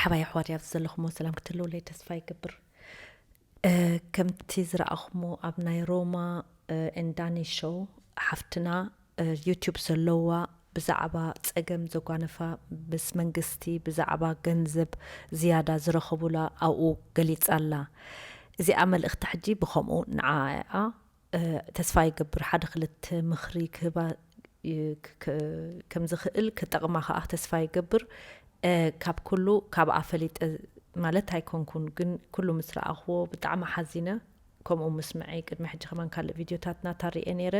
ሓባይ ኣሕዋት፣ ኣብዚ ዘለኹሞ ሰላም ክትህልውለይ ተስፋ ይገብር። ከምቲ ዝረኣኹሞ ኣብ ናይ ሮማ ኤንዳኒ ሾው ሓፍትና ዩቱብ ዘለዋ ብዛዕባ ጸገም ዘጓነፋ ምስ መንግስቲ ብዛዕባ ገንዘብ ዝያዳ ዝረኸቡላ ኣብኡ ገሊጻ ኣላ። እዚኣ መልእኽታ ሕጂ ብኸምኡ ንዓኣ ተስፋ ይገብር ሓደ ክልተ ምኽሪ ክህባ ከም ዝኽእል ክጠቕማ ከኣ ተስፋ ይገብር። ካብ ኩሉ ካብኣ ፈሊጠ ማለት ኣይኮንኩን፣ ግን ኩሉ ምስ ረኣኽዎ ብጣዕሚ ሓዚነ። ከምኡ ምስምዐይ ቅድሚ ሕጂ ከማን ካልእ ቪድዮታት ናታ ሪኤ ነይረ።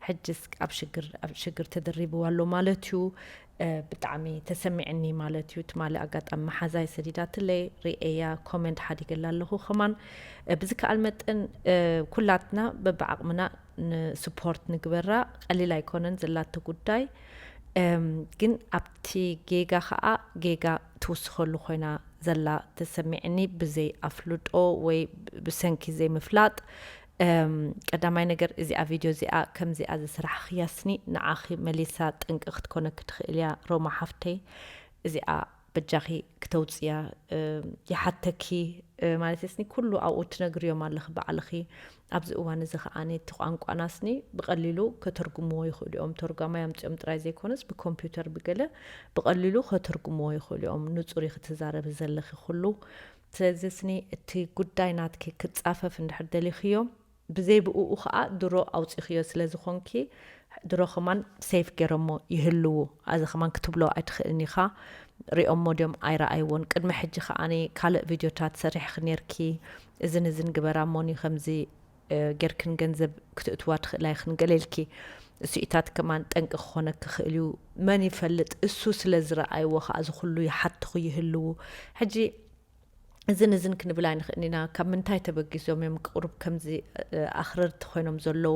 ሕጅስ ኣብ ሽግር ኣብ ሽግር ተደሪብዋ ኣሎ ማለት እዩ። ብጣዕሚ ተሰሚዕኒ ማለት እዩ። ትማሊ ኣጋጣሚ መሓዛይ ሰዲዳትለይ ሪኤያ ኮመንት ሓዲገላ ኣለኹ። ከማን ብዝከኣል መጠን ኩላትና በብዓቕምና ንስፖርት ንግበራ። ቀሊል ኣይኮነን ዘላቶ ጉዳይ። ግን ኣብቲ ጌጋ ከዓ ጌጋ ትውስኸሉ ኮይና ዘላ ተሰሚዕኒ፣ ብዘይ ኣፍልጦ ወይ ብሰንኪ ዘይምፍላጥ። ቀዳማይ ነገር እዚኣ ቪድዮ እዚኣ ከምዚኣ ዝስራሕኽያስኒ ንዓኺ መሊሳ ጠንቂ ክትኮነኪ ትኽእል እያ ሮማ ሓፍተይ። እዚኣ በጃኺ ክተውፅያ ይሓተኪ። ማለት ስኒ ኩሉ ኣብኡ ትነግርዮም ኣለኺ ባዕልኺ። ኣብዚ እዋን እዚ ከዓኒ እቲ ቋንቋና ስኒ ብቐሊሉ ከተርጉምዎ ይኽእሉ እዮም። ተርጓማይ ኣምፅኦም ጥራይ ዘይኮነስ ብኮምፒውተር ብገለ ብቐሊሉ ከተርጉምዎ ይኽእሉ እዮም። ንፁር ክትዛረቢ ዘለኺ ኩሉ። ስለዚ ስኒ እቲ ጉዳይ ናትኪ ክፃፈፍ እንድሕር ደሊኽዮ ብዘይ ብእኡ ከዓ ድሮ ኣውፂኽዮ ስለ ዝኾንኪ ድሮ ከማን ሴፍ ገይሮሞ ይህልዉ። ኣዚ ከማን ክትብሎ ኣይትኽእልን ኢኻ። ሪኦሞ ድዮም ኣይረኣይዎን። ቅድሚ ሕጂ ከዓኒ ካልእ ቪድዮታት ሰሪሕኺ ነርኪ። እዝን እዝን ግበራ እሞኒ ከምዚ ጌርክን ገንዘብ ክትእትዋ ትኽእላ ኢኽን ገለ ኢልኪ። እሱኢታት ከማን ጠንቂ ክኾነ ክኽእል እዩ። መን ይፈልጥ እሱ ስለ ዝረኣይዎ ከዓ እዚ ኩሉ ይሓትኹ ይህልዉ። ሕጂ እዝን እዝን ክንብል ኣይንኽእልን ኢና። ካብ ምንታይ ተበጊሶም እዮም ቅሩብ ከምዚ ኣኽረርቲ ኮይኖም ዘለዉ?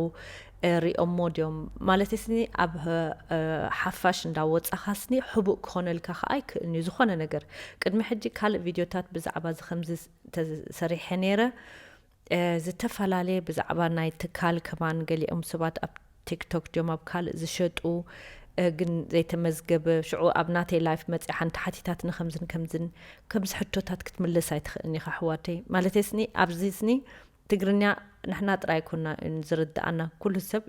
ሪኦሞ ድዮም ማለት ስኒ ኣብ ሓፋሽ እንዳወፃኻ ስኒ ሕቡእ ክኾነልካ ከዓ ኣይክእልን እዩ ዝኾነ ነገር። ቅድሚ ሕጂ ካልእ ቪድዮታት ብዛዕባ እዚ ከምዚ ተሰሪሐ ነይረ። ዝተፈላለየ ብዛዕባ ናይ ትካል ከማን ገሊኦም ሰባት ኣብ ቲክቶክ ድዮም ኣብ ካልእ ዝሸጡ ግን ዘይተመዝገበ ሽዑ ኣብ ናተይ ላይፍ መፅያ ሓንቲ ሓቲታት ንከምዝን ከምዝን ከምዚ ሕቶታት ክትምልስ ኣይትኽእልን ኢኻ ኣሕዋተይ። ማለት ስኒ ኣብዚ ስኒ ትግርኛ ንሕና ጥራይ ኮና ዝርድኣና ኩሉ ሰብ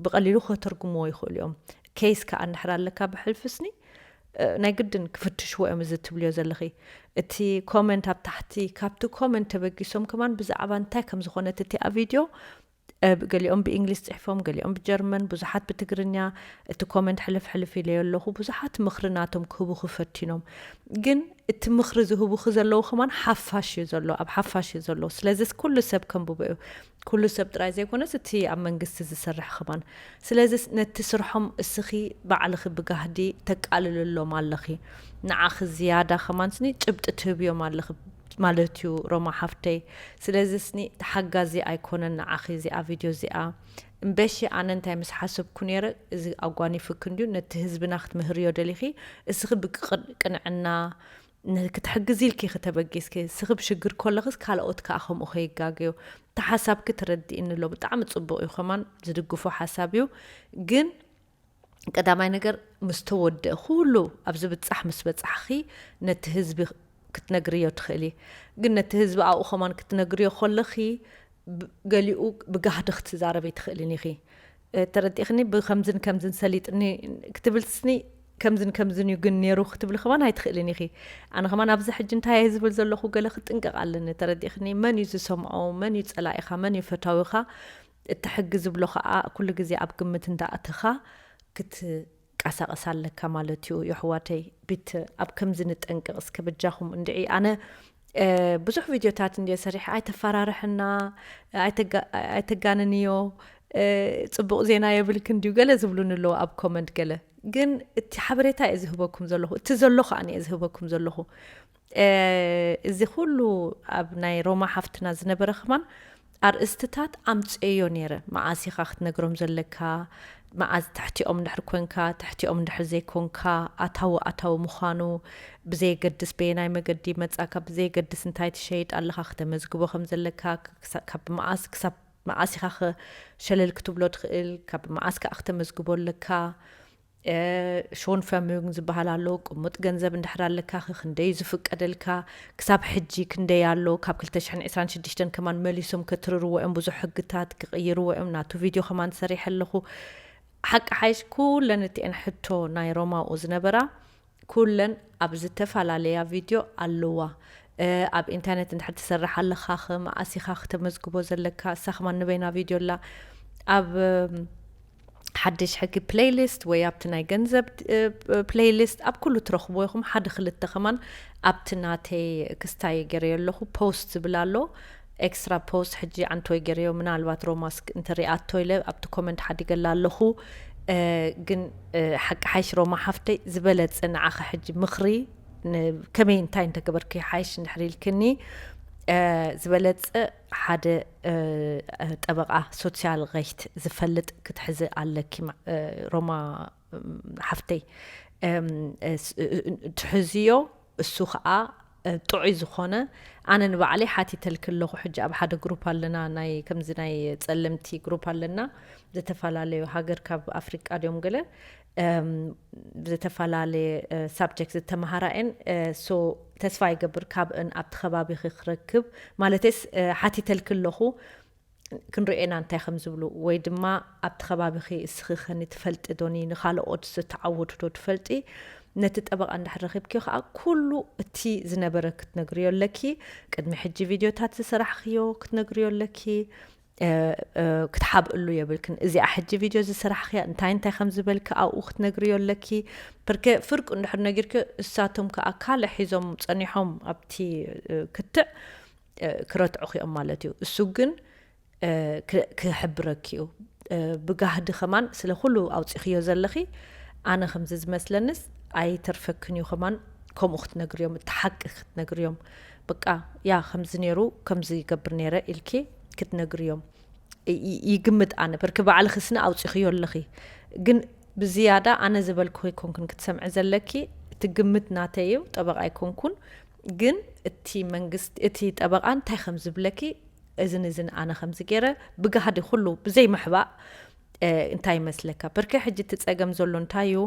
ብቐሊሉ ከተርጉምዎ ይኽእሉ እዮም። ኬስ ከዓ እንድሕር ኣለካ ብሕልፊ ስኒ ናይ ግድን ክፍትሽዎ እዮም እዚ ትብልዮ ዘለኺ። እቲ ኮመንት ኣብ ታሕቲ ካብቲ ኮመንት ተበጊሶም ከማን ብዛዕባ እንታይ ከም ዝኾነት እቲኣ ቪድዮ ገሊኦም ብእንግሊዝ ፅሒፎም ገሊኦም ብጀርመን ብዙሓት ብትግርኛ። እቲ ኮመንት ሕልፍ ሕልፍ ኢለዮ ኣለኹ። ብዙሓት ምኽሪ ናቶም ክህቡ ክፈቲኖም ግን እቲ ምኽሪ ዝህቡኺ ዘለዉ ከማን ሓፋሽ እዩ ዘሎ ኣብ ሓፋሽ እዩ ዘሎ። ስለዚ ኩሉ ሰብ ከንብቦ እዩ። ኩሉ ሰብ ጥራይ ዘይኮነስ እቲ ኣብ መንግስቲ ዝሰርሕ ከማን። ስለዚ ነቲ ስርሖም እስኺ ባዕልኺ ብጋህዲ ተቃልልሎም ኣለኺ። ንዓኺ ዝያዳ ከማን ስኒ ጭብጢ ትህብዮም ኣለኺ ማለት እዩ ሮማ ሓፍተይ። ስለዚ ስኒ ተሓጋዚ ኣይኮነን ንዓኺ እዚኣ ቪድዮ እዚኣ። እምበሺ ኣነ እንታይ ምስ ሓሰብኩ ነይረ፣ እዚ ኣጓኒፍኪ እንድዩ ነቲ ህዝብና ክትምህርዮ ደሊኺ። እስኺ ብቅንዕና ክትሕግዚ ኢልኪ ከተበጊስኪ እስኺ ብሽግር ከለኽስ ካልኦት ከዓ ከምኡ ከይጋገዩ። እቲ ሓሳብኪ ተረዲእኒ ኣሎ። ብጣዕሚ ፅቡቅ እዩ። ከማን ዝድግፎ ሓሳብ እዩ። ግን ቀዳማይ ነገር ምስ ተወደአ ኩሉ ኣብዚ ብፃሕ ምስ በፃሕኺ ነቲ ህዝቢ ክትነግርዮ ትኽእሊ። ግን ነቲ ህዝቢ ኣብኡ ከማን ክትነግርዮ ከለኺ ገሊኡ ብጋህዲ ክትዛረቢ ትኽእልን ኢኺ። ተረዲእኽኒ? ብከምዝን ከምዝን ሰሊጥኒ ክትብል ስኒ ከምዝን ከምዝን እዩ ግን ነይሩ ክትብሊ ከማን ኣይትኽእልን ኢኺ። ኣነ ከማን ኣብዚ ሕጂ እንታይ እየ ዝብል ዘለኹ ገለ ክጥንቀቕ ኣለኒ። ተረዲእኽኒ? መን እዩ ዝሰምዖ? መን እዩ ጸላኢኻ? መን እዩ ፈታዊኻ? እቲ ሕጊ ዝብሎ ከኣ ኩሉ ግዜ ኣብ ግምት እንዳእተኻ ክትቃሳቀስ ኣለካ ማለት እዩ። የሕዋተይ ቢት ኣብ ከምዚ ንጠንቀቕ እስከ በጃኹም እንድዒ። ኣነ ብዙሕ ቪድዮታት እንድየ ሰሪሐ ኣይተፈራርሕና፣ ኣይተጋንንዮ፣ ፅቡቕ ዜና የብልክን ድዩ ገለ ዝብሉኒ ኣለዉ ኣብ ኮመንት ገለ። ግን እቲ ሓበሬታ እየ ዝህበኩም ዘለኹ፣ እቲ ዘሎ ከዓ እየ ዝህበኩም ዘለኹ። እዚ ኩሉ ኣብ ናይ ሮማ ሓፍትና ዝነበረ ከማን ኣርእስትታት ኣምፅእዮ ነይረ። መዓስ ኢኻ ክትነግሮም ዘለካ፣ መዓስ ትሕቲኦም እንድሕር ኮንካ፣ ትሕቲኦም እንድሕር ዘይኮንካ፣ ኣታዊ ኣታዊ ምዃኑ ብዘየገድስ በየናይ መገዲ መጻካ ብዘየገድስ እንታይ ትሸይጥ ኣለኻ፣ ክተመዝግቦ ከም ዘለካ፣ ካብ መዓስ ክሳብ መዓስ ኢኻ ሸለል ክትብሎ ትኽእል፣ ካብ መዓስ ከዓ ክተመዝግቦ ኣለካ። ሾን ፈምዩንግ ዝበሃል ኣሎ። ቅሙጥ ገንዘብ እንድሕር ኣለካ ክንደይ ዝፍቀደልካ? ክሳብ ሕጂ ክንደይ ኣሎ? ካብ ክልተ ሽሕን ዕስራን ሽዱሽተን ከማን መሊሶም ከትርርዎ እዮም። ብዙሕ ሕግታት ክቕይርዎ እዮም። ናቱ ቪድዮ ከማን ሰሪሐ ኣለኹ። ሓቂ ሓይሽ ኩለን እቲአን ሕቶ ናይ ሮማኡ ዝነበራ ኩለን ኣብ ዝተፈላለያ ቪድዮ ኣለዋ። ኣብ ኢንተርነት እንድሕር ትሰርሕ ኣለኻ፣ መዓስ ኢኻ ክተመዝግቦ ዘለካ? እሳ ከማን ንበይና ቪድዮ ኣላ። ኣብ ሓድሽ ሕጊ ፕሌይሊስት ወይ ኣብቲ ናይ ገንዘብ ፕሌይሊስት ኣብ ኩሉ ትረኽቦ ኢኹም። ሓደ ክልተ ከማን ኣብቲ ናተይ ክስታይ ገይረዮ ኣለኹ፣ ፖስት ዝብል ኣሎ፣ ኤክስትራ ፖስት። ሕጂ ኣንቶይ ገይረዮ፣ ምናልባት ሮማስ እንተሪኣቶ ኢለ ኣብቲ ኮመንት ሓዲገላ ኣለኹ። ግን ሓቂ ሓይሽ ሮማ ሓፍተይ፣ ዝበለፀ ንዓኸ ሕጂ ምኽሪ፣ ከመይ እንታይ እንተገበርኪ ሓይሽ እንድሕር ኢልክኒ፣ ዝበለፀ ሓደ ጠበቃ ሶሲያል ሬክት ዝፈልጥ ክትሕዚ ኣለኪ ሮማ ሓፍተይ። ትሕዝዮ፣ እሱ ከዓ ጥዑይ ዝኾነ፣ ኣነ ንባዕለይ ሓቲተልኪ ኣለኹ። ሕጂ ኣብ ሓደ ግሩፕ ኣለና፣ ናይ ከምዚ ናይ ጸለምቲ ግሩፕ ኣለና፣ ዝተፈላለዩ ሃገር፣ ካብ ኣፍሪቃ ድዮም ገለ፣ ዝተፈላለየ ሳብጀክት ዝተመሃራ እየን። ሶ ተስፋ ይገብር ካብእን ኣብቲ ከባቢኺ ክረክብ፣ ማለተይስ ሓቲተልኪ ኣለኹ፣ ክንሪኤና እንታይ ከም ዝብሉ፣ ወይ ድማ ኣብቲ ከባቢኺ እስኺ ከኒ ትፈልጢ ዶኒ፣ ንኻልኦት ዝተዓወቱ ዶ ትፈልጢ? ነቲ ጠበቃ እንድሕር ረኺብኪዮ ከዓ ኩሉ እቲ ዝነበረ ክትነግርዮ ኣለኪ። ቅድሚ ሕጂ ቪድዮታት ዝሰራሕኽዮ ክትነግርዮ ኣለኪ። ክትሓብእሉ የብልክን። እዚኣ ሕጂ ቪድዮ ዝሰራሕኽያ እንታይ እንታይ ከም ዝበልኪ ኣብኡ ክትነግርዮ ኣለኪ። ብርከ ፍርቁ እንድሕር ነጊርኪ፣ እሳቶም ከዓ ካልእ ሒዞም ፀኒሖም ኣብቲ ክትዕ ክረትዑ ክኦም ማለት እዩ። እሱ ግን ክሕብረኪ እዩ። ብጋህዲ ከማን ስለ ኩሉ ኣውፂኽዮ ዘለኺ፣ ኣነ ከምዚ ዝመስለንስ ኣይተርፈክን እዩ። ከማን ከምኡ ክትነግርዮም፣ እቲ ሓቂ ክትነግርዮም። በቃ ያ ከምዚ ነይሩ፣ ከምዚ ይገብር ነይረ ኢልኪ ክትነግርዮም። ይግምት ኣነ፣ በርኪ ባዕልኺ ስነ ኣውፂኽዮ ኣለኺ። ግን ብዝያዳ ኣነ ዝበልኩ ኣይኮንኩን ክትሰምዒ ዘለኪ፣ እቲ ግምት ናተይ እዩ፣ ጠበቃ ኣይኮንኩን። ግን እቲ መንግስቲ፣ እቲ ጠበቃ እንታይ ከም ዝብለኪ፣ እዝን እዝን ኣነ ከምዚ ገይረ ብጋህዲ ኩሉ ብዘይ ምሕባእ እንታይ ይመስለካ? በርከ ሕጂ እቲ ጸገም ዘሎ እንታይ እዩ?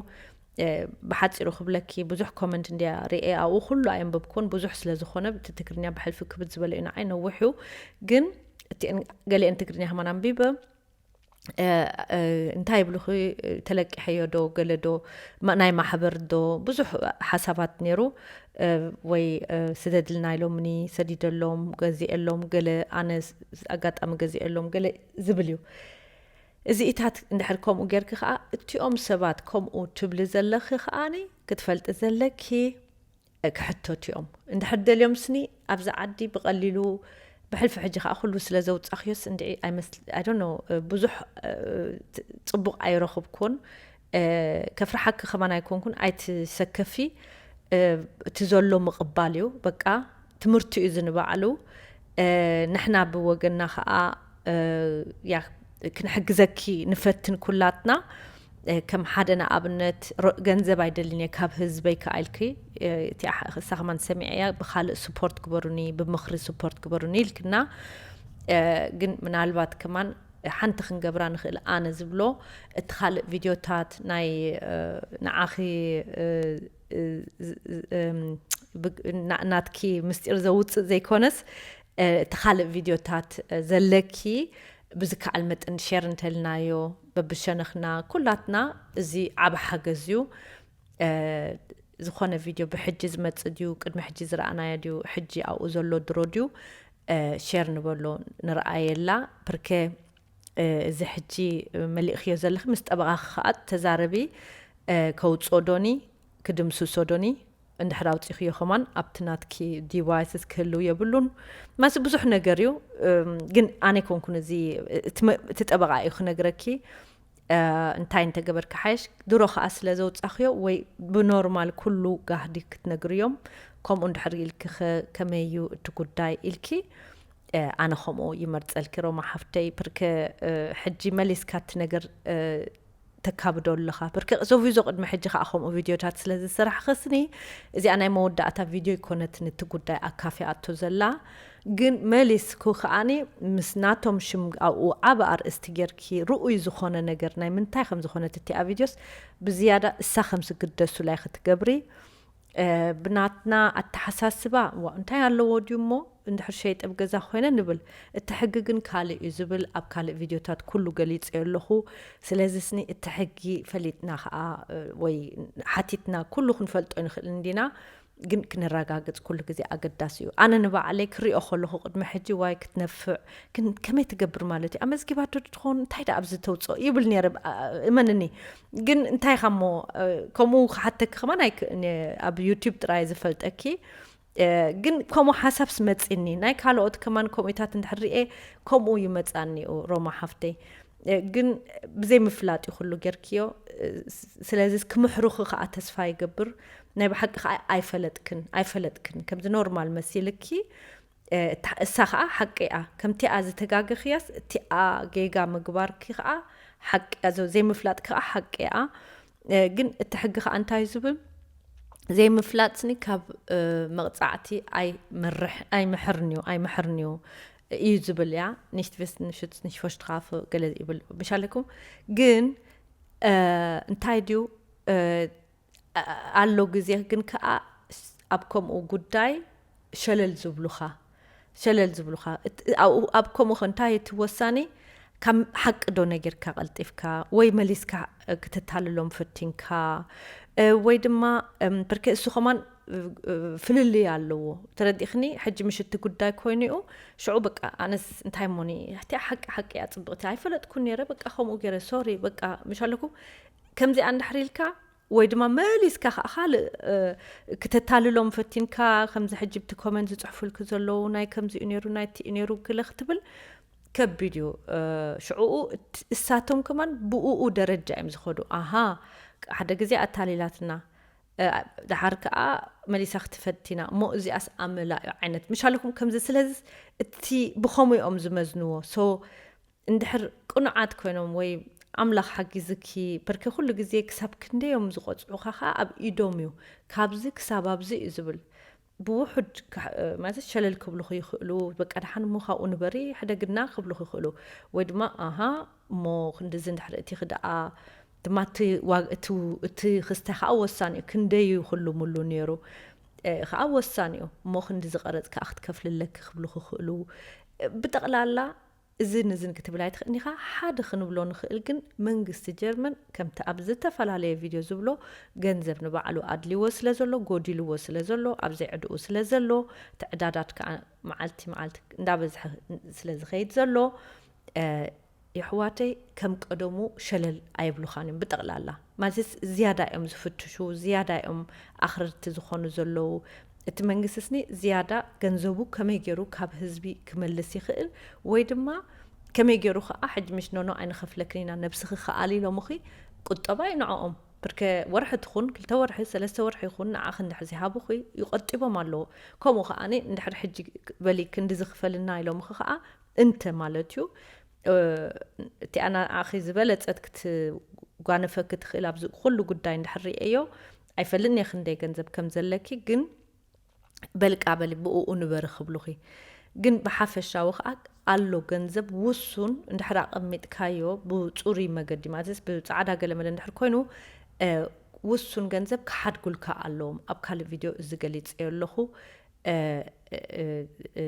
ብሓጺሩ ክብለኪ፣ ብዙሕ ኮመንት እንድያ ርኤ ኣብኡ ኩሉ ኣየንበብኩን፣ ብዙሕ ስለ ዝኾነ። እቲ ትግርኛ ብሕልፊ ክብድ ዝበለ እዩ ንዓይ፣ ነዊሕ እዩ። ግን እቲአን ገሊአን ትግርኛ ከማን ኣንቢበ። እንታይ ይብሉኺ፣ ተለቂሐዮ ዶ ገለ ዶ ናይ ማሕበር ዶ ብዙሕ ሓሳባት ነይሩ። ወይ ስደድልና ኢሎምኒ፣ ሰዲደሎም፣ ገዚኤሎም፣ ገለ ኣነ ኣጋጣሚ ገዚኤሎም ገለ ዝብል እዩ። እዚኢታት እንድሕር ከምኡ ጌርኪ ከዓ፣ እቲኦም ሰባት ከምኡ ትብሊ ዘለኺ ከዓኒ ክትፈልጢ ዘለኪ፣ ክሕተቱ እዮም። እንድሕር ደልዮም ስኒ ኣብዚ ዓዲ ብቐሊሉ፣ ብሕልፊ ሕጂ ከዓ ኩሉ ስለ ዘውፃኽዮስ እንድዒ ኣይመስል-፣ I don't know፣ ብዙሕ ፅቡቕ ኣይረኽብኩን። ከፍርሓኪ ከማን ኣይኮንኩን፣ ኣይትሰከፊ። እቲ ዘሎ ምቕባል እዩ። በቃ ትምህርቲ እዩ ዝንባዕሉ። ንሕና ብወገንና ከዓ ያ ክንሕግዘኪ ንፈትን ኩላትና። ከም ሓደ ንኣብነት፣ ገንዘብ ኣይደልን እየ ካብ ህዝበይ ከኣ ኢልኪ፣ እሳ ከማን ሰሚዐያ፣ ብካልእ ስፖርት ግበሩኒ፣ ብምኽሪ ስፖርት ግበሩኒ ኢልክና። ግን ምናልባት ከማን ሓንቲ ክንገብራ ንኽእል፣ ኣነ ዝብሎ፣ እቲ ካልእ ቪድዮታት ናይ ንዓኺ ናትኪ ምስጢር ዘውፅእ ዘይኮነስ፣ እቲ ካልእ ቪድዮታት ዘለኪ ብዝከኣል መጠን ሸር እንተልናዮ፣ በብሸነኽና ኩላትና፣ እዚ ዓብ ሓገዝ እዩ። ዝኾነ ቪድዮ ብሕጂ ዝመጽእ ድዩ፣ ቅድሚ ሕጂ ዝረኣናዮ ድዩ፣ ሕጂ ኣብኡ ዘሎ ድሮ ድዩ፣ ሸር ንበሎ፣ ንረኣየላ። ብርከ እዚ ሕጂ መሊእኽዮ ዘለኺ ምስ ጠበቓኺ ከኣ ተዛረቢ። ከውፅኦ ዶኒ ክድምስሶ ዶኒ፣ እንድሕር ኣውፂኽዮ ከማን ኣብቲ ናትኪ ዲቫይስስ ክህልው የብሉን። ማሲ ብዙሕ ነገር እዩ። ግን ኣነ ኮንኩን እዚ፣ እቲ ጠበቓ እዩ ክነግረኪ። እንታይ እንተገበርኪ ሓይሽ፣ ድሮ ከኣ ስለ ዘውፃኽዮ፣ ወይ ብኖርማል ኩሉ ጋህዲ ክትነግርዮም። ከምኡ እንድሕር ኢልኪ ከ ከመይ እዩ እቲ ጉዳይ ኢልኪ፣ ኣነ ከምኡ ይመርፀልኪ ሮማ ሓፍተይ። ብርከ ሕጂ መሊስካ እቲ ነገር ተካብዶ ኣለኻ። ብርክ ሶቪዞ ቅድሚ ሕጂ ከዓ ከምኡ ቪድዮታት ስለ ዝሰራሕኽስኒ፣ እዚኣ ናይ መወዳእታ ቪድዮ ይኮነትን እቲ ጉዳይ ኣካፊኣቶ ዘላ። ግን መሊስኩ ከዓኒ ምስ ናቶም ሽም ኣብኡ ዓቢ ኣርእስቲ ጌርኪ ርኡይ ዝኾነ ነገር ናይ ምንታይ ከም ዝኾነት እቲኣ ቪድዮስ ብዝያዳ እሳ ከም ዝግደሱላይ ክትገብሪ፣ እ፣ ብናትና ኣተሓሳስባ፣ ዋ፣ እንታይ ኣለዎ ድዩ እሞ፣ እንድሕር ሸይጠ ኣብ ገዛ ኮይነ ንብል፣ እቲ ሕጊ ግን ካልእ እዩ ዝብል ኣብ ካልእ ቪድዮታት ኩሉ ገሊጸዮ ኣለኹ። ስለዚ ስኒ እቲ ሕጊ ፈሊጥና ከኣ፣ እ፣ ወይ ሓቲትና ኩሉ ክንፈልጦ ንኽእል እንዲና፣ ግን ክነረጋግጽ ኩሉ ግዜ ኣገዳሲ እዩ። ኣነ ንባዕለይ ክሪኦ ከለኹ ቅድሚ ሕጂ ዋይ ክትነፍዕ፣ ግን ከመይ ትገብር ማለት እዩ? ኣመዝጊባ ዶ ትኾን? እንታይ ደኣ ኣብዚ ተውጽኦ? ይብል ነይረ፣ ብ-፣ ኣ-፣ እመንኒ። ግን እንታይ ኢኻ እሞ፣ እ፣ ከምኡ ክሓተኪ ከማን ኣይክ-፣ ን-፣ ኣብ ዩቲዩብ ጥራይ ዝፈልጠኪ። እ፣ ግን ከምኡ ሓሳብስ መጺኒ። ናይ ካልኦት ከማን ከምኡታት እንድሕር ሪኤ ከምኡ ይመጻኒ እዩ፣ ሮማ ሓፍተይ። እ፣ ግን ብዘይምፍላጥ እዩ ኩሉ ጌርክዮ። እ፣ ስ-፣ ስለዚ ክምሕሩኺ ከኣ ተስፋ ይገብር። ናይ ብሓቂ ከኣ ኣይፈለጥክን፣ ኣይፈለጥክን። ከምዚ ኖርማል መሲልኪ፣ እ፣ እታ-፣ እሳ ከኣ ሓቂ እያ። ከምቲኣ ዝተጋገኽያስ እቲኣ ጌጋ ምግባርኪ ከኣ ሓቂ እያ። ዘ-፣ ዘይምፍላጥኪ ከኣ ሓቂ እያ። እ፣ ግን እቲ ሕጊ ከኣ እንታይ እዩ ዝብል? ዘይምፍላጥ ስኒ ካብ፣ እ፣ መቕጻዕቲ ኣይመርሕ-፣ ኣይምሕርን እዩ፣ ኣይምሕርን እዩ እዩ ዝብል እያ። Nicht wissen schützt nicht vor Strafe ገለ ይብል ብሻለኩም። ግን፣ እ፣ እንታይ ድዩ፣ እ፣ ኣ-፣ ኣሎ ግዜ ግን ከኣ ስ-፣ ኣብ ከምኡ ጉዳይ ሸለል ዝብሉኻ፣ ሸለል ዝብሉኻ። እት-፣ ኣብኡ፣ ኣብ ከምኡ ኸ እንታይ እቲ ወሳኒ? ካብ ሓቂ ዶ ነጊርካ ቀልጢፍካ ወይ መሊስካ፣ እ፣ ክተታልሎም ፈቲንካ፣ እ፣ ወይ ድማ፣ እም፣ ብርክ እሱ ኸማን፣ እ፣ እ፣ ፍልልይ ኣለዎ። ተረዲእኽኒ? ሕጂ ምሽ እቲ ጉዳይ ኮይኑ'ዩ። ሽዑ በቃ ኣነስ እንታይ እሞኒ፣ እቲኣ ሓቂ ሓቂ እያ ጽብቕቲ። ኣይፈለጥኩን ነይረ፣ በቃ ከምኡ ገይረ፣ ሶሪ፣ በቃ ምሽ ኣለኩም። ከምዚኣ እንድሕር ኢልካ ወይ ድማ መሊስካ ከኣ ካልእ፣ እ፣ ክተታልሎም ፈቲንካ፣ ከምዚ ሕጂ ብቲ ኮመንት ዝጽሕፉልኪ ዘለዉ፣ ናይ ከምዚ እዩ ነይሩ፣ ናይ እቲ እዩ ነይሩ ክለ ክትብል ከቢድ እዩ። እ፣ ሽዕኡ እት-፣ እሳቶም ከማን ብኡኡ ደረጃ እዮም ዝኸዱ። ኣሃ፣ ሓደ ግዜ ኣታሊላትና፣ እ፣ ደሓር ከኣ መሊሳ ክትፈቲና፣ እሞ እዚኣስ ኣመላ እዩ ዓይነት። ምሽ ኣለኩም ከምዚ፣ ስለዚ እቲ ብኸምኡ እዮም ዝመዝንዎ። ሶ፣ እንድሕር ቅኑዓት ኮይኖም ወይ ኣምላኽ ሓጊዝኪ፣ በርከ ኩሉ ግዜ ክሳብ ክንደይ እዮም ዝቆጽዑኻ ኸኣ ኣብ ኢዶም እዩ። ካብዚ ክሳብ ኣብዚ እዩ ዝብል። ብውሑድ ክሕ-፣ ማለት ሸለል ክብሉኺ ይኽእሉ። በቃ ደሓን እሞ ካብኡ ንበሪ፣ ሕደግና ክብሉኺ ይኽእሉ። ወይ ድማ፣ ኣሃ፣ እሞ ክንድዚ እንድሕር እቲኺ ደኣ፣ ድማ እቲ ዋግ-፣ እቲ፣ እቲ ክስተ ኸኣ ወሳኒ እዩ። ክንደይ እዩ ክልሙሉ ነይሩ? እ፣ ኸኣ ወሳኒ እዩ። እሞ ክንድዚ ቀረጽ ከኣ ክትከፍሊ ኣለኪ ክብሉኺ ይኽእሉ። ብጠቕላላ እዝን እዝን ክትብል ኣይትኽእልን ኢኻ። ሓደ ክንብሎ ንኽእል ግን፣ መንግስቲ ጀርመን ከምቲ ኣብ ዝተፈላለየ ቪድዮ ዝብሎ፣ ገንዘብ ንባዕሉ ኣድልይዎ ስለ ዘሎ፣ ጎዲልዎ ስለ ዘሎ፣ ኣብ ዘይዕድኡ ስለ ዘሎ፣ እቲ ዕዳዳት ከኣ መዓልቲ መዓልቲ እንዳበዝሐ ስለ ዝኸይድ ዘሎ፣ እ፣ የሕዋተይ ከም ቀደሙ ሸለል ኣየብሉኻን እዮም ብጠቕላላ። ማለትስ ዝያዳ እዮም ዝፍትሹ፣ ዝያዳ እዮም ኣኽረርቲ ዝኾኑ ዘለዉ። እቲ መንግስቲ ስኒ ዝያዳ ገንዘቡ ከመይ ገይሩ ካብ ህዝቢ ክመልስ ይኽእል፣ ወይ ድማ ከመይ ገይሩ ኸዓ ሕጂ ምሽ ኖኖ ኣይንኸፍለክን ኢና፣ ነብስኺ ክኣሊ ኢሎምኺ ቁጠባ እዩ ንዕኦም። ብርከ ወርሒ ትኹን፣ ክልተ ወርሒ፣ ሰለስተ ወርሒ ይኹን፣ ንዓኺ እንድሕር ዘይሃቡኺ ይቆጢቦም ኣለዉ። ከምኡ ኸዓኒ እንድሕር ሕጂ በሊ ክንዲ ዝኽፈልና ኢሎምኺ ኸዓ እንተ ማለት እዩ። እ፣ እቲኣ ንዓኺ ዝበለጸት ክትጓነፈኪ ትኽእል ኣብዚ ኩሉ ጉዳይ እንድሕር ርእየዮ፣ ኣይፈልጥን እየ ክንደይ ገንዘብ ከም ዘለኪ፣ ግን በልቃ በሊ ብእኡ ንበሪ ክብሉኺ። ግን ብሓፈሻዊ ኸዓ ኣሎ ገንዘብ ውሱን እንድሕር ኣቐሚጥካዮ ብጽሩይ መገዲ፣ ማለትስ ብጻዕዳ ገለመለ እንድሕር ኮይኑ፣ እ፣ ውሱን ገንዘብ ክሓድጉልካ ኣለዎም። ኣብ ካልእ ቪድዮ እዚ ገሊጸዮ ኣለኹ። እ፣ እ፣ እ፣ እ፣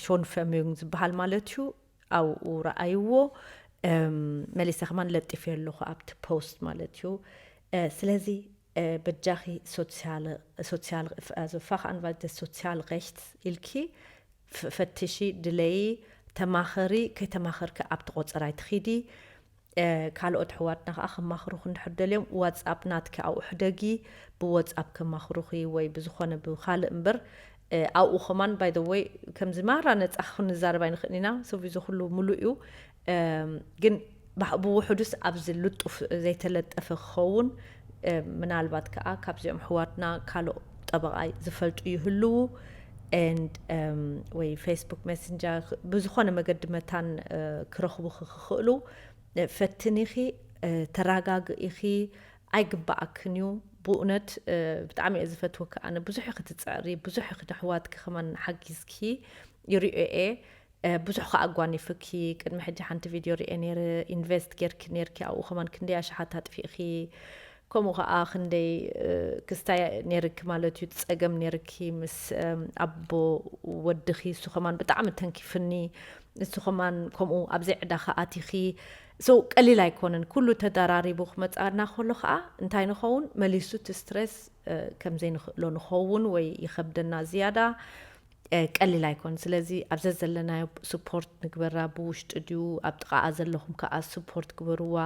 ሾን ፈሚዩንግ ዝበሃል ማለት እዩ። ኣብኡ ረኣይዎ። እም፣ መሊሰ ከማን ለጢፈዮ ኣለኹ ኣብቲ ፖስት ማለት እዩ። እ፣ ስለዚ፣ እ፣ በጃኺ ሶሲያል፣ ሶሲያል፣ ፍ-፣ ፋኽ ኣንቫልደ ሶሲያል ሬክት ኢልኪ ፍ-፣ ፈትሺ፣ ድለዪ፣ ተማኸሪ፣ ከይተማኸርኪ ኣብቲ ቆጸራ ኣይትኺዲ። እ፣ ካልኦት ኣሕዋትና ከኣ ከማኽሩኺ እንድሕር ደልዮም፣ ዋትስኣፕ ናትኪ ኣብኡ ሕደጊ፣ ብዋትስኣፕ ከማኽሩኺ ወይ ብዝኾነ ብኻልእ እምበር፣ እ፣ ኣብኡ ከማን፣ ባይ ዘ ወይ፣ ከምዚ ማራ ነጻ ክንዛረብ ኣይንኽእልን ኢና። ሶቪ እዚ ኩሉ ምሉእ እዩ። እም፣ ግን ባህ-፣ ብውሑዱስ ኣብዚ ልጡፍ ዘይተለጠፈ ክኸውን፣ እ፣ ምናልባት ከኣ ካብዚኦም ኣሕዋትና ካልእ ጠበቓ ዝፈልጡ ይህልዉ። And፣ እም፣ ወይ ፌስቡክ ሜሰንጀር ብዝኾነ መገዲ መታን፣ እ፣ ክረኽቡኺ ክኽእሉ። ፈትኒኺ፣ ተራጋግኢኺ ኣይግባኣክን እዩ። ብእውነት ብጣዕሚ እየ ዝፈትወኪ ኣነ። ብዙሕ ክትፅዕሪ፣ ብዙሕ ንኣሕዋትኪ ከማን ሓጊዝኪ ይሪኦ እየ። ብዙሕ ከዓ ኣጓኒፍኪ። ቅድሚ ሕጂ ሓንቲ ቪድዮ ሪኤ ነይረ፣ ኢንቨስት ጌርኪ ነይርኪ ኣብኡ ከማን ክንደይ ኣሽሓት ኣጥፊእኪ። ከምኡ ከዓ ክንደይ ክስታይ ነርኪ ማለት እዩ፣ ፀገም ነርኪ ምስ ኣቦ ወድኺ። እሱ ከማን ብጣዕሚ ተንኪፍኒ። እሱ ከማን ከምኡ ኣብ ዘይዕዳኻ ኣቲኺ። So ቀሊል ኣይኮነን፣ ኩሉ ተደራሪቡ ክመፃና ከሎ ከዓ እንታይ ንኸውን፣ መሊሱ እቲ ስትረስ ከም ዘይንኽእሎ ንኸውን ወይ ይኸብደና ዝያዳ። ቀሊል ኣይኮን። ስለዚ ኣብ ዘዘለናዮ ስፖርት ንግበራ፣ ብውሽጢ ድዩ ኣብ ጥቓኣ ዘለኹም ከዓ ስፖርት ግበርዋ።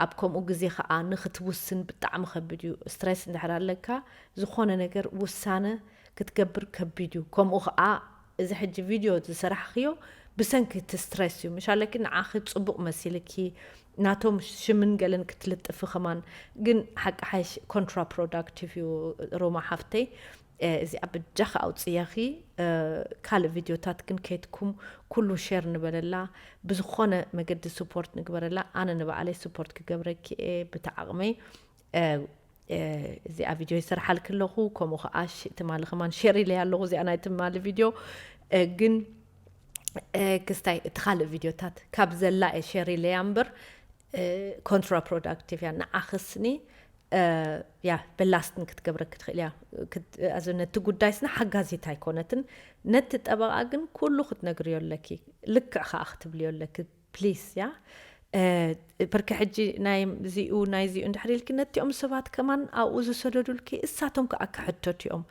ኣብ ከምኡ ግዜ ከዓ ንክትውስን ብጣዕሚ ከቢድ እዩ። ስትረስ እንድሕር ኣለካ ዝኾነ ነገር ውሳነ ክትገብር ከቢድ እዩ። ከምኡ ከዓ እዚ ሕጂ ቪድዮ ዝሰራሕኽዮ ብሰንኪ እቲ ስትረስ እዩ። ምሻለኪ ንዓኺ ፅቡቕ መሲልኪ ናቶም ሽምን ገለን ክትልጥፊ ከማን ግን ሓቂ ሓይሽ ኮንትራፕሮዳክቲቭ እዩ። ሮማ ሓፍተይ እዚኣ በጃኺ ኣውፅያኺ ካልእ ቪድዮታት ግን ከይትኩም ኩሉ ሼር ንበለላ። ብዝኾነ መገዲ ስፖርት ንግበረላ። ኣነ ንባዕለይ ስፖርት ክገብረኪ እየ ብቲ ዓቕመይ። እዚኣ ቪድዮ ይሰርሓልኪ ኣለኹ። ከምኡ ከዓ ትማሊ ከማን ሼር ኢለያ ኣለኹ እዚኣ ናይ ትማሊ ቪድዮ። ግን ክስታይ እቲ ካልእ ቪድዮታት ካብ ዘላ እየ ሼር ኢለያ እምበር ኮንትራፕሮዳክቲቭ እያ። ንዓኽስኒ ያ በላስትን ክትገብረኪ ትኽእል እያ። ነቲ ጉዳይ ስና ሓጋዚት ኣይኮነትን። ነቲ ጠበቓ ግን ኩሉ ክትነግርዮ ኣለኪ። ልክዕ ከዓ ክትብልዮ ኣለኪ። ፕሊስ ያ ብርኪ ሕጂ ናይ ዚኡ ናይ ዚኡ እንድሕር ኢልኪ ነቲኦም ሰባት ከማን ኣብኡ ዝሰደዱልኪ እሳቶም ከዓ ክሕተቱ እዮም።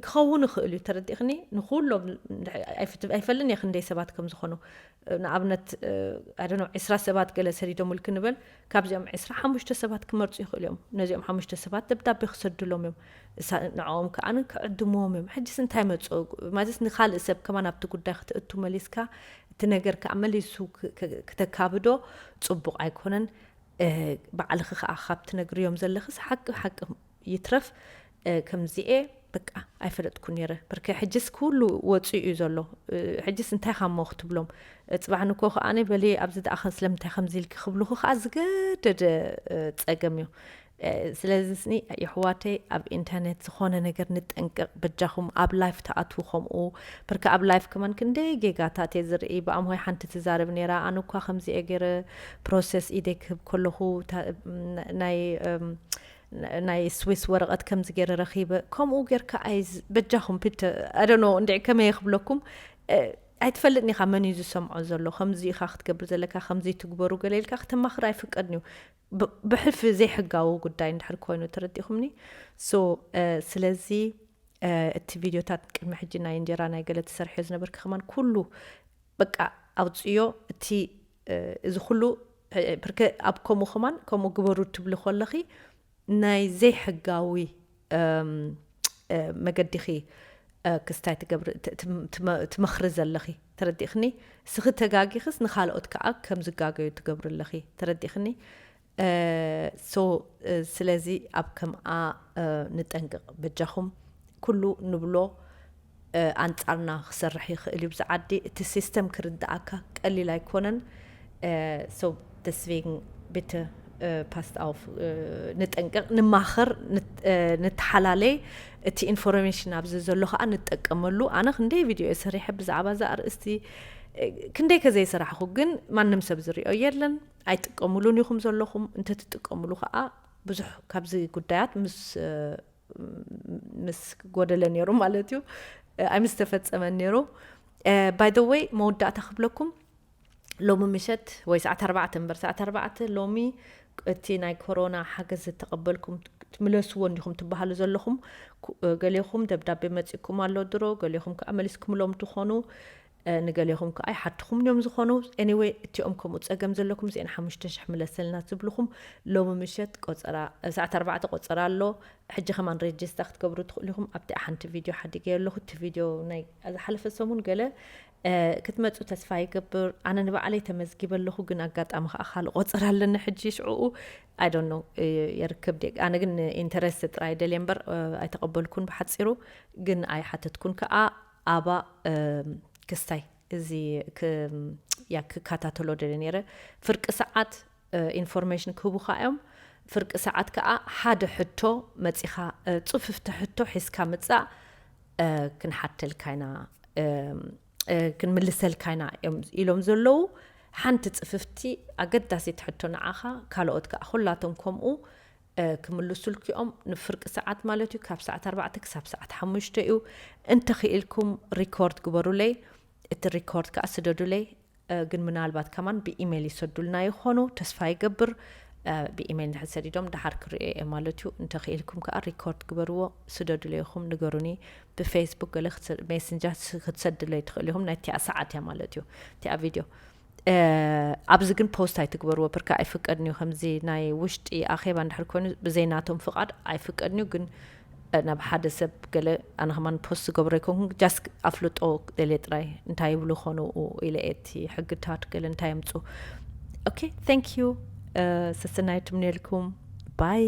ክኸውን ይኽእል እዩ፣ ተረዲእኽኒ? ንኩሎም ኣይፈልን እየ ክንደይ ሰባት ከም ዝኾኑ። ንኣብነት ኣደኖ ዕስራ ሰባት ገለ ሰዲዶምልኪ ንበል። ካብዚኦም ዕስራ ሓሙሽተ ሰባት ክመርፁ ይኽእሉ እዮም። ነዚኦም ሓሙሽተ ሰባት ደብዳቤ ክሰድሎም እዮም። ንዕኦም ከዓ ክዕድምዎም እዮም። ሕጅስ እንታይ መፅኦ ማለት ንካልእ ሰብ ከማን ኣብቲ ጉዳይ ክትእቱ መሊስካ እቲ ነገር ከዓ መሊሱ ክተካብዶ ፅቡቕ ኣይኮነን። ባዕልኺ ከዓ ካብ ትነግርዮም ዘለኽስ ሓቂ ሓቂ ይትረፍ። ከምዚኤ በቃ ኣይፈለጥኩ ነይረ። ብርከ ሕጅስ ኩሉ ወፂኡ እዩ ዘሎ። ሕጅስ እንታይ ካሞ ክትብሎም? ፅባሕ ንኮ ከዓኒ በሊ ኣብዚ ደኣ ስለምንታይ ከምዚ ኢልኪ ክብልኹ ከዓ ዝገደደ ፀገም እዩ። ስለዚ ስኒ የሕዋተይ ኣብ ኢንተርኔት ዝኾነ ነገር ንጠንቀቕ በጃኹም። ኣብ ላይፍ ተኣትዉ ከምኡ ብርከ ኣብ ላይፍ ከማን ክንደይ ጌጋታት እየ ዝርኢ። ብኣምሆይ ሓንቲ ትዛረብ ነይራ፣ ኣነ እኳ ከምዚ እየ ገይረ ፕሮሰስ ኢደይ ክህብ ከለኹ ናይ ናይ ስዊስ ወረቐት ከምዚ ገይረ ረኺበ። ከምኡ ጌርካ ኣይዝ በጃኹም ፒተ ኣደኖ እንድዒ ከመይ ክብለኩም? ኣይትፈልጥን ኢኻ መን እዩ ዝሰምዖ ዘሎ። ከምዚ ኢኻ ክትገብር ዘለካ፣ ከምዚ ትግበሩ ገለ ኢልካ ክተማኽር ኣይፍቀድን እዩ። ብሕልፊ ዘይሕጋዊ ጉዳይ እንድሕር ኮይኑ ተረዲኹምኒ። ሶ ስለዚ እቲ ቪድዮታት ቅድሚ ሕጂ ናይ እንጀራ ናይ ገለ ትሰርሕዮ ዝነበርኪ ከማን ኩሉ በቃ ኣውፅዮ። እቲ እዚ ኩሉ ብርከ ኣብ ከምኡ ከማን ከምኡ ግበሩ ትብሊ ከለኺ ናይ ዘይሕጋዊ መገዲኺ ክስታይ ትመኽሪ ዘለኺ ተረዲእኽኒ። ስኺ ተጋጊኽስ ንኻልኦት ከዓ ከም ዝጋገዩ ትገብሪ ኣለኺ ተረዲእኽኒ። ሶ ስለዚ ኣብ ከምኣ ንጠንቅቕ በጃኹም። ኩሉ ንብሎ ኣንጻርና ክሰርሕ ይኽእል እዩ። ብዚ ዓዲ እቲ ሲስተም ክርድኣካ ቀሊል ኣይኮነን። So deswegen bitte passt auf፣ ንጠንቅቕ፣ ንማኸር፣ ንተሓላለይ። እቲ ኢንፎርሜሽን ኣብዚ ዘሎ ከዓ ንጠቀመሉ። ኣነ ክንደይ ቪድዮ እየ ሰሪሐ ብዛዕባ እዛ ኣርእስቲ። ክንደይ ከዘይሰራሕኹ ግን ማንም ሰብ ዝሪኦ የለን። ኣይጥቀምሉን ኢኹም ዘለኹም። እንተትጥቀምሉ ከዓ ብዙሕ ካብዚ ጉዳያት ምስ ምስ ጎደለ ነይሩ ማለት እዩ። ኣይምስ ተፈጸመን ነይሩ። By the way መወዳእታ ክብለኩም፣ ሎሚ ምሸት ወይ ሰዓት ኣርባዕተ እምበር ሰዓት ኣርባዕተ ሎሚ እቲ ናይ ኮሮና ሓገዝ ዝተቐበልኩም ትምለስዎ እንዲኹም ትበሃሉ ዘለኹም። ገሌኹም ደብዳቤ መፂኩም ኣሎ ድሮ፣ ገሌኹም ከዓ መሊስኩምሎም ትኾኑ። ንገሌኹም ከዓ ይሓትኹም እዮም ዝኾኑ። Anyway እቲኦም ከምኡ ፀገም ዘለኩም እዚአን ሓሙሽተ ሽሕ ምለሰልና ዝብልኹም ሎሚ ምሸት ቆፀራ ሰዓት ኣርባዕተ ቆፀራ ኣሎ። ሕጂ ከማን ሬጅስታ ክትገብሩ ትኽእሉ ኢኹም። ኣብቲ ሓንቲ ቪድዮ ሓዲገ ኣለኹ። እቲ ቪድዮ ናይ ዝሓለፈ ሰሙን ገለ ክትመፁ ተስፋ ይገብር። ኣነ ንባዕለይ ተመዝጊበ ኣለኹ፣ ግን ኣጋጣሚ ከዓ ካልእ ቆፀራ ኣለኒ ሕጂ ሽዕኡ። I don't know የርክብ ደ ኣነ ግን ኢንተረስት ጥራይ ደልየ እምበር ኣይተቐበልኩን። ብሓፂሩ ግን ኣይሓተትኩን ከዓ ኣባ ክስታይ እዚ ያ ክከታተሎ ደለ ነይረ። ፍርቂ ሰዓት ኢንፎርሜሽን ክህቡኻ እዮም። ፍርቂ ሰዓት ከዓ ሓደ ሕቶ መፂኻ፣ ጽፍፍቲ ሕቶ ሒዝካ ምፃእ፣ ክንሓተልካ ኢና፣ ክንምልሰልካ ኢና እዮም ኢሎም ዘለዉ። ሓንቲ ጽፍፍቲ ኣገዳሲት ሕቶ ንዓኻ፣ ካልኦት ከዓ ኩላቶም ከምኡ ክምልሱልኪ እዮም። ንፍርቂ ሰዓት ማለት እዩ፣ ካብ ሰዓት ኣርባዕተ ክሳብ ሰዓት ሓሙሽተ እዩ። እንተኽኢልኩም ሪኮርድ ግበሩለይ፣ እቲ ሪኮርድ ከዓ ስደዱለይ። ግን ምናልባት ከማን ብኢሜይል ይሰዱልና ይኾኑ፣ ተስፋ ይገብር። ብኢሜይል እንድሕር ሰዲዶም ደሓር ክርእዮ እየ ማለት እዩ። እንተኽኢልኩም ከዓ ሪኮርድ ግበርዎ፣ ስደዱለይ ኢኹም፣ ንገሩኒ። ብፌስቡክ ገለ ሜሴንጀር ክትሰድለይ ትኽእል ኢኹም። ናይ እቲኣ ሰዓት እያ ማለት እዩ፣ እቲኣ ቪድዮ። ኣብዚ ግን ፖስት ኣይትግበርዎ፣ ብርካ ኣይፍቀድን እዩ። ከምዚ ናይ ውሽጢ ኣኼባ እንድሕር ኮይኑ ብዘይናቶም ፍቓድ ኣይፍቀድን እዩ። ግን ናብ ሓደ ሰብ ገለ ኣነ ከማን ፖስት ዝገብሮ ኣይኮንኩን፣ ጃስት ኣፍልጦ ደልየ ጥራይ፣ እንታይ ይብሉ ኾኑ ኢለ እየ፣ እቲ ሕግታት ገለ እንታይ የምፁ። ኦኬ፣ thank you። ሰሰናይ ትምንየልኩም። ባይ።